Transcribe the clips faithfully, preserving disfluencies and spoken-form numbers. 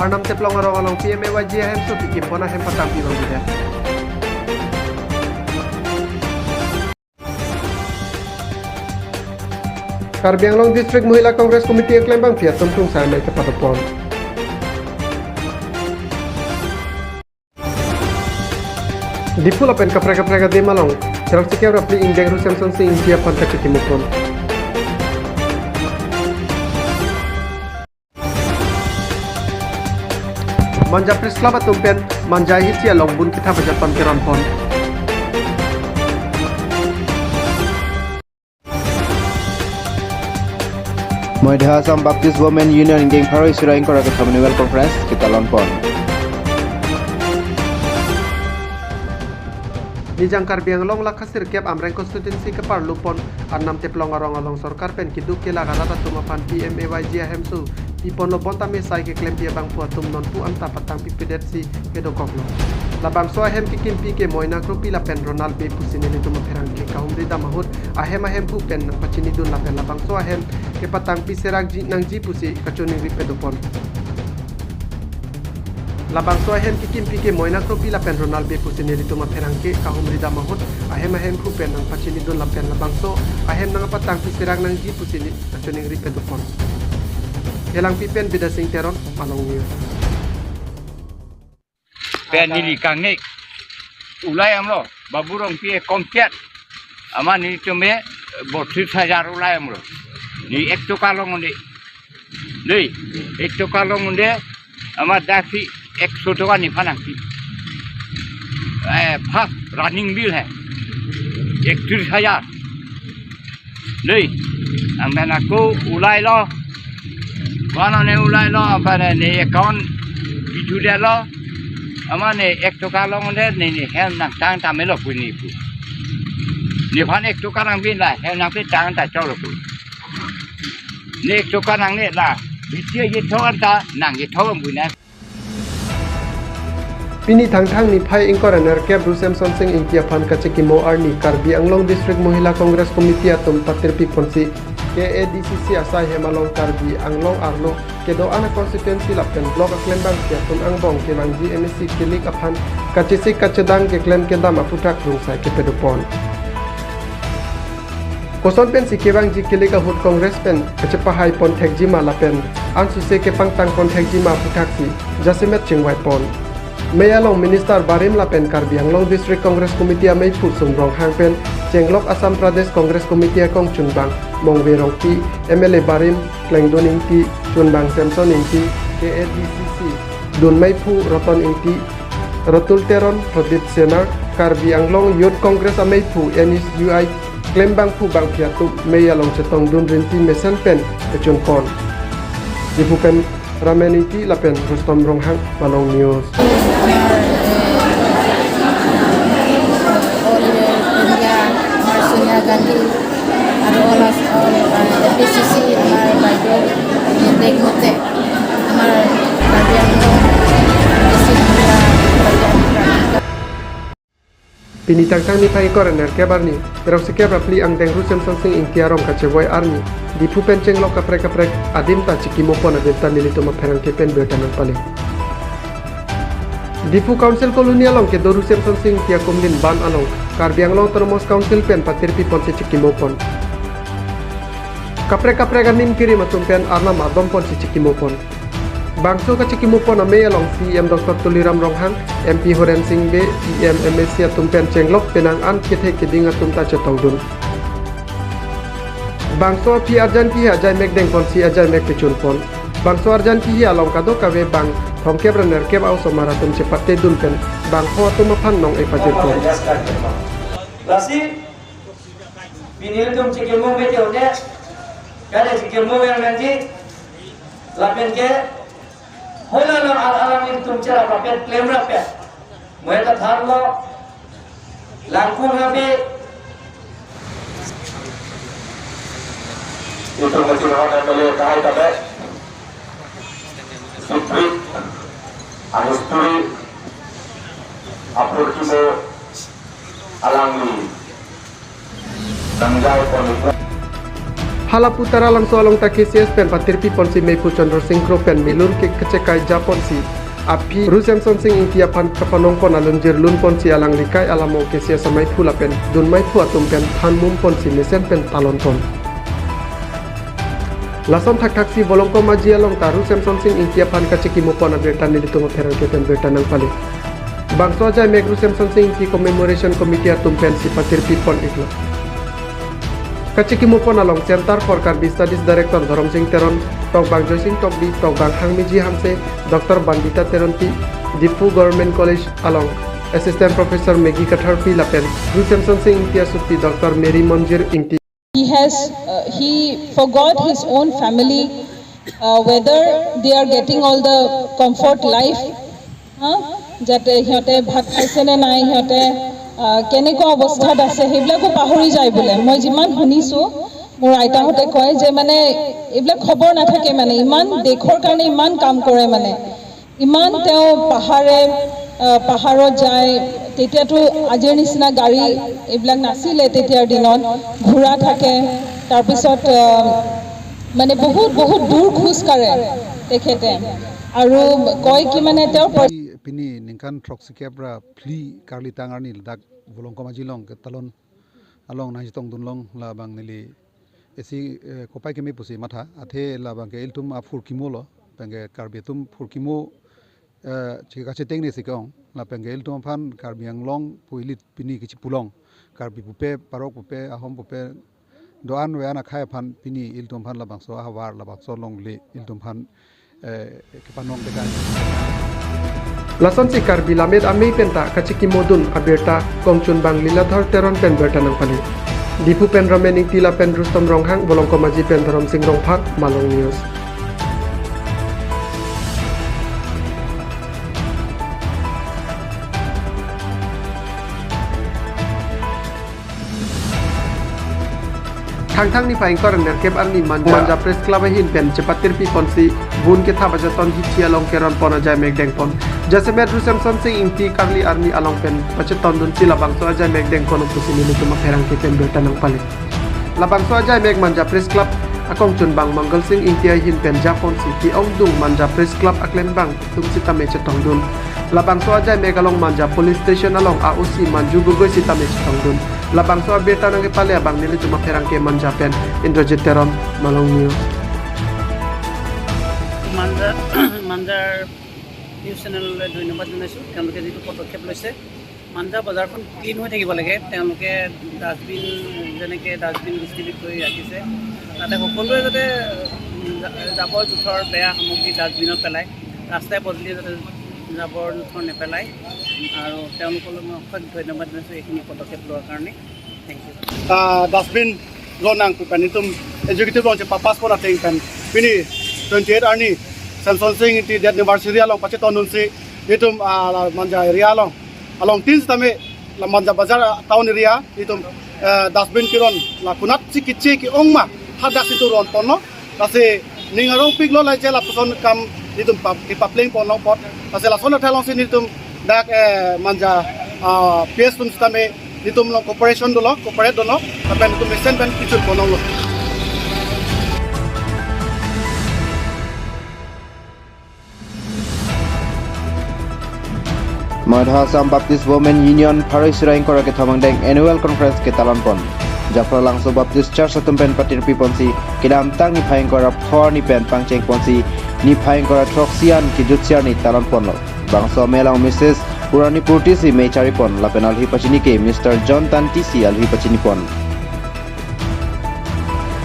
Arnam Teplong arong along P M A Y G ahemso kekim pon ahem patangpi abang bidet. Karbi Anglong District Mahila Congress Committee keklem abangpi atum krungsai amei kepadopon. Diphu lapen kaprek kaprek adim along Terang Sikep Rapli ingdeng Ru Semson Sing Ingti aphan kachekimo pon. Manja Press Club atum pen Manja ahitsi along bun kethap ajat pon keron pon. Moidha Assam Baptist Women Union ingdeng pharo isi ra ingkoi ra kethom annual conference ketalon pon. Nijang Karbi Anglong lakha sirkep Amreng constituency keparlu pon Arnam Teplong arong along sorkar pen keduk kelak arat atum aphan P M A Y G ahemso piponlo bonta mesen keklempi abangphu atum nonpu anta patangpi pedetsi kedokoklo. Labangso ahem kekimpi ke Moina Kropi lapen Ronald Bey pusi nelitum apherangke kahumri dam ahut ahem ahemphu pen nangpachinidun lapen labangso ahem kepatangpi serakji nangji pusi kachiningri padopon. Labangso ahem kekimpi ke Moina Kropi lapen Ronald Bey pusi nelitum apherangke kahumri dam ahut ahem ahemphu pen nangpachinidun lapen labangso ahem nangpatangpi serak nangji pusi ne kachiningri padopon. Helangpi pen Bidya Sing Teron, Malong News. Pen neli kangnek ulai amlo, Babu Rongpi e kompiat. Amat nelitum e botris hajar ulai amlo. Ne ek toka long un-e. Dei, ek toka long un-e, amat daksi ekso toka nephan nangpi. Eh, first running bill hai. Ektris hajar. Dei, amat ako ulailo. Kono ne ulailo, apa ne, ne account bijudetlo. Amat ne ek toka long un-e, ne, ne hem nangtang tame lo pu ne pu. Nephan ek toka nangpi la, hem nangpi tang ta cholo pu. Ne ek toka nangne la, bisi ye thok anta nang ye thok pu ne. Pini Thangthang niphai ingkoi ra nerkep Ru Semson Sing Ingti aphan kachekimo arni Karbi Anglong District Mahila Congress Committee atum patirpi ponsi K A D C C asai hem along Karbi Anglong arlo kedo-an a constituency lapen block aklembangpi atum angbong kevangji M A C kilik aphan kachesik kachedang keklem kedam aphuthak krungsai kepadopon. Koson pensi kevangji kilik ahut Congress pen kachepahai pon thekji ma lapen ansose kepangtang pon thekji ma aphuthak si jasemet chingvai pon. Mei along Minister barim lapen Karbi Anglong District Congress Committee ameiphu Sum Ronghang pen chenglok Assam Pradesh Congress Committee akong chunbang Mongve Rongpi, M L A barim Klengdun Ingti, chunbang Semson Ingti, K A D C C dunmeiphu Roton Ingti, Ratul Teron, Pradip Sena, Karbi Anglong Youth Congress ameiphu N S U I klembangphu bangpi atum mei along chetongdun rinti mesen pen kechun pon. Diphu pen Ramen Ingti lapen Rustom Ronghang, Malong News. All India, Sonia Gandhi, আৰু all of, all, uh, A P C C, আমাৰ বাইদেউ, দেশমতে, আমাৰ কাৰ্বি আংলং, বেছি ধুনীয়া, কাৰ্বি Anglong. Pini Thangthang niphai ingkoi ra nerkep arni, Terang Sikep Rapli angdeng Ru Semson Sing Ingti arong kachevoi arni, Diphu pen chenglok kaprek kaprek adim ta chekimo pon adim ta nelitum apherangke pen birta nangpale. Diphu Council Colony along kedo Ru Semson Sing Ingti akumlin ban along Karbi Anglong Autonomous Council pen patirpi ponsi chekimo pon. Kaprek kaprek anim kirim atum pen arnam adom ponsi chekimo pon. Bangso kachekimo pon amei along C E M Doctor Tuliram Ronghang, M P Horen Sing Bey, E M, M A C atum pen chenglok penang an kethe keding atum ta chetongdun. Bangso aphi arjan kihi ajaimek deng ponsi ajaimek pechun pon. Bangso arjan kihi along kadokave bang thomkep ra nerkep a-osomar atum chepatedun pen bangpho atum aphan nong-e pajir pon. Lasi pini ilitum chekimo mete hote, kare chekimo yang nanti, lapen ke, hola lo al alang ilitum chera papen, klem rapen. Mo eta tharlo, langkung habe. Ilitum mati lawan M L A tahai tabe. Siprit, a-history, apor kibo, alangli. Nangjai pon ikut. Hala pu Taralangso along ta K C S pen patirpi ponsi meiphu Chandra Sing Kro pen milur ke kachekai ja ponsi aphi Ru Semson Sing Ingti aphan kapanong pon alunjir lun ponsi alangli kai alamo K C S amaiphu lapen dun maiphu atum pen than mum ponsi mesen pen talon pon. Lason thakthaksi Volongkom Aji along ta Ru Semson Sing Ingti aphan kachekimo pon abirta nelitum apherangke pen birta nangpale. Bangso ajaimek Ru Semson Sing Ingti Commemoration Committee atum pensi patirpi pon iklo. Kachekimo pon along Center for Karbi Studies Director Dhorom Sing Teron, Tokbang Joysing Tokbi, Tokbang Hangmiji Hanse, Doctor Bandita Teronpi, Diphu Government College along Assistant Professor Maggie Katharpi lapen Ru Semson Sing Ingti asopi Doctor Mary Monjir Ingti. He has, uh, he forgot his own family, uh, whether they are getting all the comfort life, huh? যাতে সিহঁতে ভাত খাইছে নে নাই, সিহঁতে, আহ, কেনেকুৱা অৱস্থাত আছে, সেইবিলাকো পাহৰি যায় বোলে। মই যিমান শুনিছোঁ, মোৰ আইতাহঁতে কয় যে মানে এইবিলাক খবৰ নাথাকে, মানে ইমান দেশৰ কাৰণে ইমান কাম কৰে, মানে ইমান তেওঁ পাহাৰে, আহ, পাহাৰত যায়। তেতিয়াতো আজিৰ নিচিনা গাড়ী এইবিলাক নাছিলে তেতিয়াৰ দিনত, ঘোঁৰা থাকে, তাৰপিছত, আহ, মানে বহুত বহুত দূৰ খোজ কাঢ়ে তেখেতে। আৰু কয় কি মানে তেওঁৰ প- Pini ningkan throksi kep ra phli karli tang arni ladak Volongkom Aji along ketalon along nangchetongdun long labang neli isi, eh, kopai keme pusi matha athe labang ke ilitum aphurkimo lo, penke Karbi atum phurkimo, eh, che- kacheteng ni si ke-ong, lapen ke ilitum aphan Karbi Anglong pu ili pini kachipulong, Karbi pupe, Parok pupe, Ahom pupe, do-an ve-an akhei aphan pini ilitum aphan labangso ahavar, labangso longle ilitum aphan, eh, kepanong tekan. Lasonsi Karbi Lammet Amei penta kachekimodun abirta kongchunbang Liladhar Teron pen birta nangpale. Diphu pen Ramen Ingti lapen Rustom Ronghang, Volongkom Aji pen Dhorom Sing Rongphar, Malong News. Thangthang niphai ingkoi ra nerkep arni Man- Manja Press Club ahin pen chepatirpi ponsi bun kethap ajaton hichi along keron pon ajaimek deng pon. Jasemet Ru Semson Sing Ingti karli arni along pen pachetondunsi labangso ajaimek deng pon pusi nelitum apherangke pen birta nangpale. Labangso ajaimek Manja Press Club akongchunbang Mangal Sing Ingti ahin pen ja ponsi ke-ongdung Manja Press Club aklembang atum sitame chetongdun. Labangso ajaimek along Manja Police Station along a-O C Manju Gogoi sitame chetongdun. Labangso abirta nangkepale abang nelitum apherangke Manja pen Indrajit Teron, Malong News. মাঞ্জা মাঞ্জাৰ নিউজ চেনেললৈ ধন্যবাদ জনাইছোঁ। তেওঁলোকে যিটো পদক্ষেপ লৈছে, মাঞ্জা বজাৰখন ক্লিন হৈ থাকিব লাগে। তেওঁলোকে ডাষ্টবিন, যেনেকে ডাষ্টবিন ডিষ্ট্ৰিবিউট কৰি ৰাখিছে, তাতে সকলোৱে যাতে, উম, জা-, জাবৰ জোথৰ, বেয়া সামগ্ৰী ডাষ্টবিনত পেলায়, ৰাস্তাই পদূলিয়ে যাতে জাবৰ জোথৰ নেপেলায়। আৰু তেওঁলোকলৈ মই অশেষ ধন্যবাদ জনাইছোঁ এইখিনি পদক্ষেপ লোৱাৰ কাৰণে। Thank you. Ah, dustbin ronang pu pen itum executive along chepapass pon ateng pen pini twenty eight arni Semson Sing Ingti death anniversary along pachetondunsi itum, ah, la Manja area along, along tin sitame la Manja Bazar, ah, town area itum, eh, dustbin keron la konatsi keche ke-ong ma hadak si tu ron ponlo. Lasi ning arongpiklo, lahai che lapuson kam itum pap-, kepapleng ponlo apot. Lasi lason athai alongsi itum dak, eh, Manja, ah, P S atum sitame itum along cooperation dolo, cooperate dolo, lapen itum mesen pen kichun ponlo. Moidho Assam Baptist Women Union pharo isi ra ingkoi ra kethom angdeng annual conference ketalon pon. Japralangso Baptist Church atum pen patirpi ponsi kedamtang niphai ingkoi ra pho arni pen pangcheng ponsi niphai ingkoi ra throksi an kejutsi arni talon ponlo. Bangso amei along Missus Purani Purti si mei chari pon lapen alhi pachini ke Mister John Tanti si alhi pachini pon.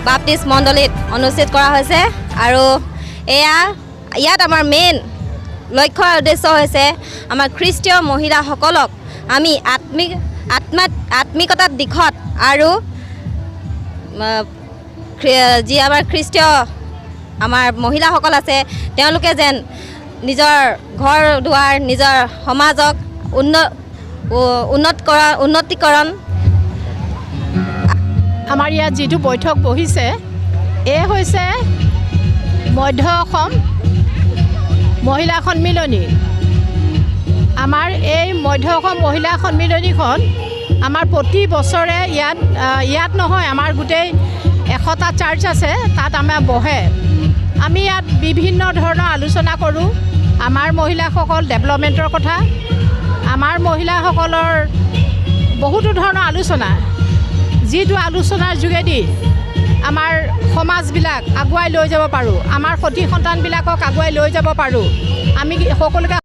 বাপ্তিস্ম মণ্ডলীত অনুষ্ঠিত কৰা হৈছে আৰু এয়া, ইয়াত আমাৰ মেইন লক্ষ্য আৰু উদ্দেশ্য হৈছে আমাৰ খ্ৰীষ্টীয় মহিলাসকলক আমি আত্মিক, আত্মাত, আত্মিকতাৰ দিশত আৰু, আহ, খ্ৰী-, যি আমাৰ খ্ৰীষ্টীয় আমাৰ মহিলাসকল আছে, তেওঁলোকে যেন নিজৰ ঘৰ দুৱাৰ, নিজৰ সমাজক উন্ন-, উ-, উন্নত কৰা, উন্নতিকৰণ। আমাৰ ইয়াত যিটো বৈঠক বহিছে, এই হৈছে মধ্য অসম মহিলা সন্মিলনী। আমাৰ এই মধ্য অসম মহিলা সন্মিলনীখন আমাৰ প্ৰতি বছৰে ইয়াত, আহ, ইয়াত নহয়, আমাৰ গোটেই এশ এশটা চাৰ্চ আছে, তাত আমাৰ বহে। আমি ইয়াত বিভিন্ন ধৰণৰ আলোচনা কৰোঁ। আমাৰ মহিলাসকল ডেভেলপমেণ্টৰ কথা, আমাৰ মহিলাসকলৰ বহুতো ধৰণৰ আলোচনা, যিটো আলোচনাৰ যোগেদি আমাৰ সমাজবিলাক আগুৱাই লৈ যাব পাৰোঁ, আমাৰ সতি সন্তানবিলাকক আগুৱাই লৈ যাব পাৰোঁ। আমি সকলোকে